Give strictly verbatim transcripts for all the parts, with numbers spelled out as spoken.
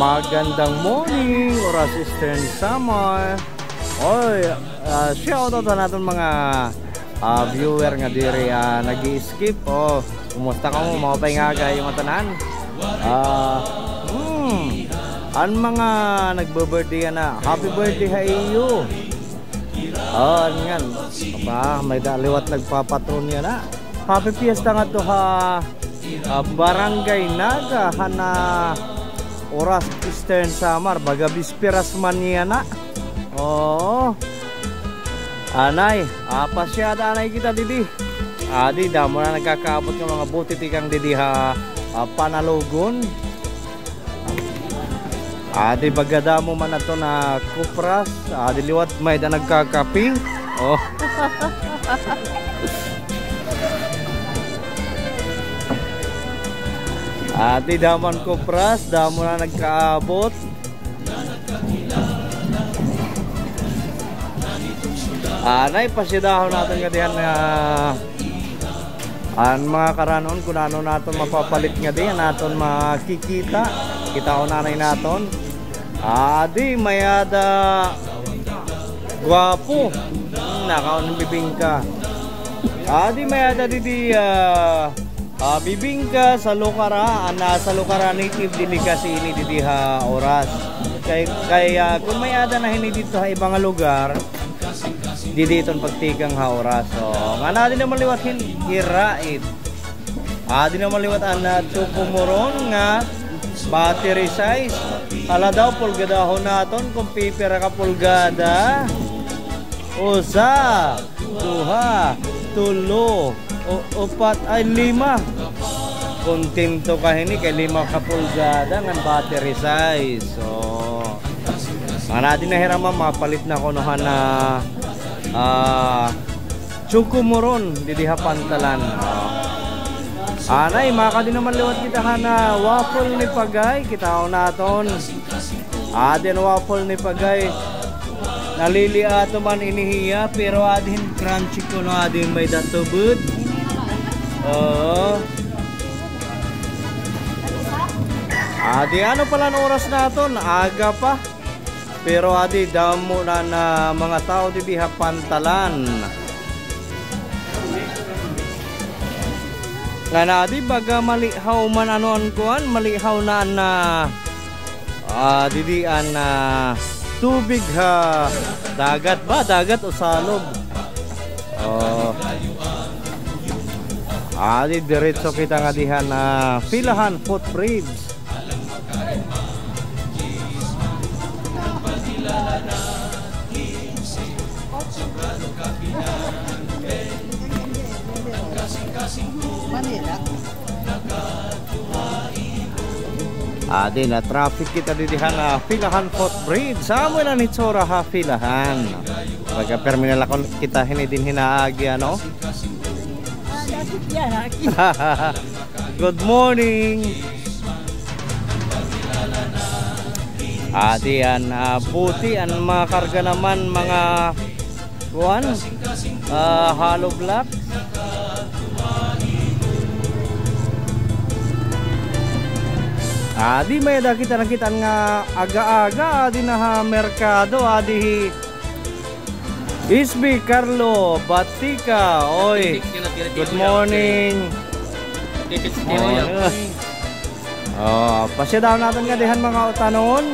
Magandang morning, Oras, Eastern Samar. Oy, ah, shout out ha naton mga, ah, viewer nga diri, ah, nag-i-skip. Oh, kumusta kamo? Maupay nga aga ha iyo ngatanan. Ah, hmm, an mga nagbe-birthday yana, happy birthday ha iyo. Oh, an ngan. Aba, may-ada liwat nagpapatron yana. Happy Fiesta ngadto ha, ah, Barangay Naga, han, ah, Oras, Eastern Samar. Baga bisperas man yana. Oo. Anay, ah, pasyada anay kita didi. Adi, damo na nagkakaabot nga mga bote tikang didi ha, ah, Panalogon. Adi, baga damo man aton nga kopras. Adi liwat, may-ada nagkakape. Oh. Adi, damo an kopras, damo na nagkaabot. Anay, pasyadahon naton ngadihan nga an mga karan-on, kun ano naton mapapalit ngadi, an aton makikita. Kitaon anay naton. Adi, may-ada gwapo. Hmm, nakaon hin bibingka. Adi, may-ada didi, ah, ah, bibingka, salukara, an, ah, salukara native delicacy ini didi ha Oras. Kay, kay, ah, kun may-ada na hini didto ha iba nga lugar, didi iton pagtikang ha Oras. So, ngan adi naman liwat hin irait. Adi naman liwat an, ah, choco moron nga battery size. Hala daw, pulgadahon naton kun pipira ka pulgada. Usa, duha, tulo, u-, upat, ay, lima. Kontento ka hini kay lima ka pulgada ngan battery size. So, ngan adi na hira, ma'am, mapalit na kuno han, ah, choco moron didi ha pantalan. Oh. Anay, makadi naman liwat kita han, ah, waffle ni Pagay. Kitaon naton. Adi an waffle ni Pagay. Naliliato man ini hiya, pero adi hin crunchy kuno, adi hin may-ada tubod. Oo. Adi, ano pa la an oras naton? Aga pa. Pero adi, damo na an mga tawo didi ha pantalan. Ngan adi, baga malihaw man, ano, an kuan, malihaw na an, ah, didi an, ah, tubig ha dagat ba? Dagat o salog? Oh. Adi, diretso kita ngadi han, ah, Pilahan footbridge. Adi, na-traffic kita didi han, ah, Pilahan footbridge. Amo na an hitsura ha Pilahan. Baga pirmi na la kuno kita hini dinhi ha agi, ano? Good morning. Adi an, ah, bote, an mga karga naman, mga kuan, ah, hollow block. Adi, may-ada kita nakit-an nga aga-aga, adi na ha merkado, adi hi S B Carlo Batika. Oy, good morning. Morning. Oh, pasyadahon naton ngadi han mga utanon.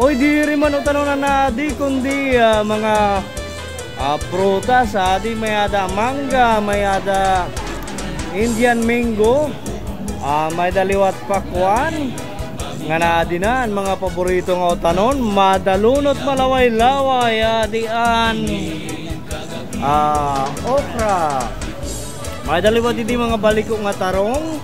Oy, diri man utanon an adi, kundi, ah, mga, ah, prutas. Adi, may-ada mangga, may-ada Indian mango. Ah, may-ada liwat pakwan. Ngan adi na an mga paborito nga utanon, madalunot, malaway-laway, adi an Ah, okra. May-ada liwat didi mga baliko nga tarong.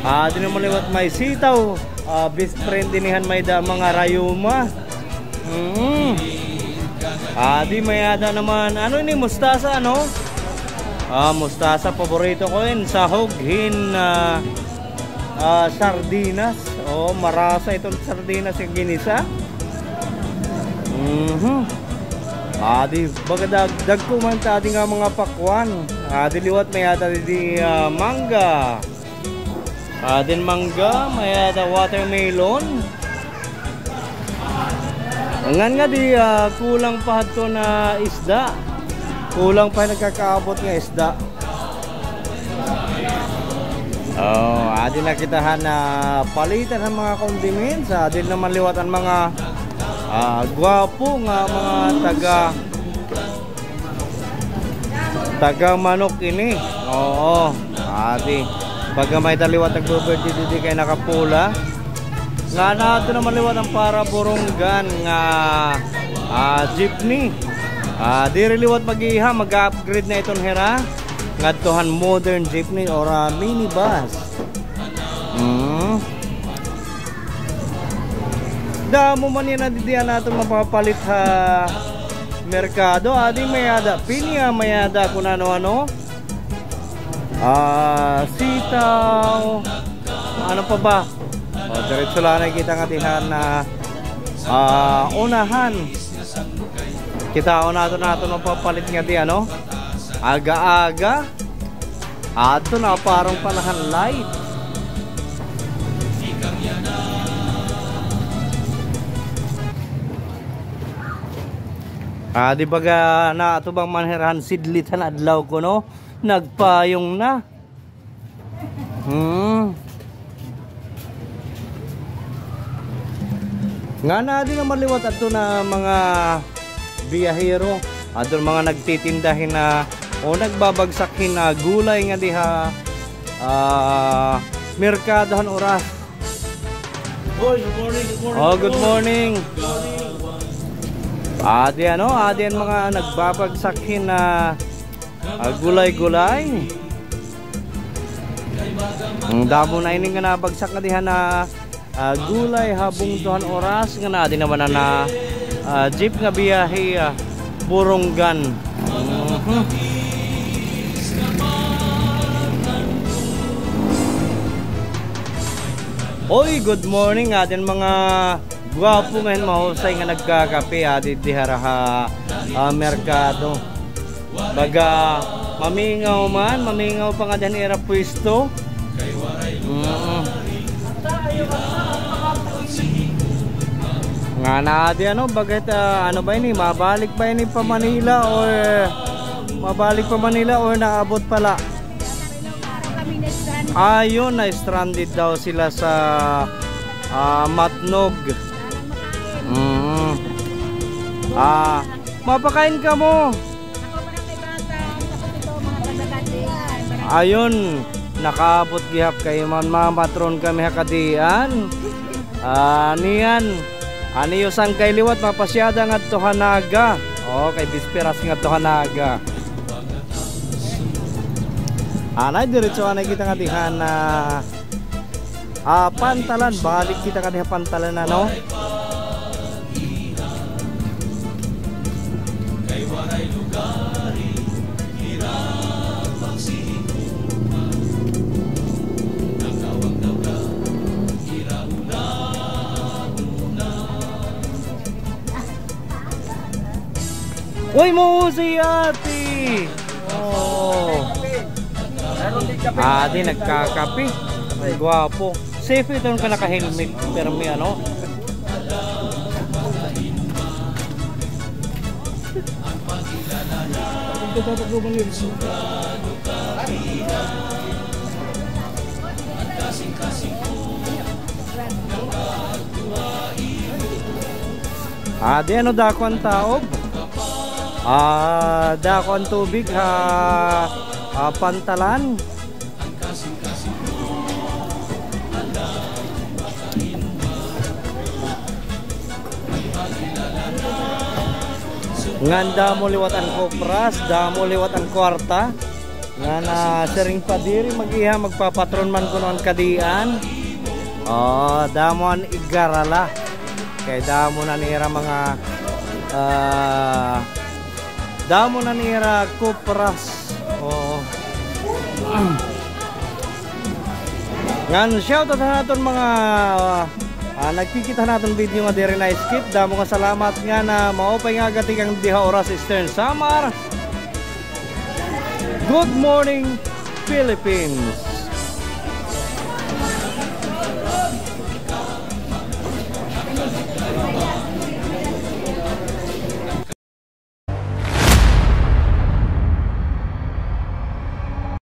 Ah, adi naman liwat may sitaw. Ah, best friend dinhi han may-ada mga rayuma. Mm. Adi may-ada naman. Ano ini? Mustasa, ano? Ah, mustasa, paborito ko ini. Sahog hin, ah, ah, sardinas. Oh, marasa iton sardinas nga ginisa. Mhm. Adi, baga dag-, dagko man ta adi nga mga pakwan. Adi liwat may-ada didi, ah, mangga. Adi hin mangga, may-ada watermelon. Ngan ngadi, ah, kulang pa hadto na isda. Kulang pa nagkakaabot nga isda. Oh, adi na kita han palitan han mga condiments. Adi naman liwat an mga, ah, gwapo nga mga taga Taga manok ini. Oo. Adi. Pagka may-ada liwat nagbe-birthday didi kay nakapula. Ngan adto naman liwat an para Borongan nga, ah, jeepney. Ah, diri liwat mag-iha, mag-upgrade na iton hira ngadto han modern jeepney or, ah, minibus. Mm. Damo man yana didi an aton mapapalit ha merkado. Adi may-ada pinya, may-ada kun ano-ano. Ah, sitaw. Ano pa ba? O, diretso la anay kita ngadi han, ah, unahan. Kitaon naton, naton mapapalit ngadi, ano? Aga-aga. Adto na, parang panahan light. Ah, di baga naatubang man hira han sidlit han adlaw kuno, nagpayong na. Hmm. Ngan adi naman liwat adto na mga biyahero, adto mga nagtitinda hin, ah, o nagbabagsak hin, ah, gulay ngadi ha, ah, merkado han Oras. Boy, good morning, good morning. Oh, good morning. Adi ano, adi an mga nagbabagsak hin, ah, Ah, gulay-gulay. An damo na ini nga nabagsak ngadi ha, ah, gulay ha bungto han Oras nga adi naman an, ah, jeep nga biyahe, ah, Borongan. Mhm. Oy, good morning, adi an mga gwapo nga hin mahusay nga nagkakape, adi didi hira ha, ah, merkado. Baga mamingaw man, mamingaw pa ngadi han ira pwesto. Mm. Ngan adi ano, baga, ah, ano ba ini? Mabalik ba ini pa Manila or mabalik pa Manila or naabot pa la? Ayun, na-stranded daw sila sa, ah, Matnog. Mm. Ah, mapakain kamo. Ayun, nakaabot gihap kay manmamatron kami ha Cadian. Ah, niyan. An iyo sangkay liwat, mapasyada ngadto ha Naga. O, kay bisperas ngadto ha Naga. Anay, diretso anay kita ngadi han, ah, ah, Pantalan. Balik kita ngadi ha Pantalan, ano? Uy, mo si ate. Oh. Adi, nagkakape. Ay, gwapo. Safe iton ka naka-helmet. Permi, ano? Ah, di ano, dako an taob. Ah, dako an tubig ha, ah, Pantalan. Ngan damo liwat an kopras, damo liwat an kwarta. Ngan, ah, siring pa diri mag-iha, magpapatron man kuno an kadian. Oh, damo an igarala. Kay damo na nira mga, ah, damo na nira kopras. Oo. Ngan shoutout ha aton mga, ah, nagkikita han aton video nga diri na-skip. Damo nga salamat ngan maupay nga aga tikang didi ha Oras, Eastern Samar. Good morning, Philippines.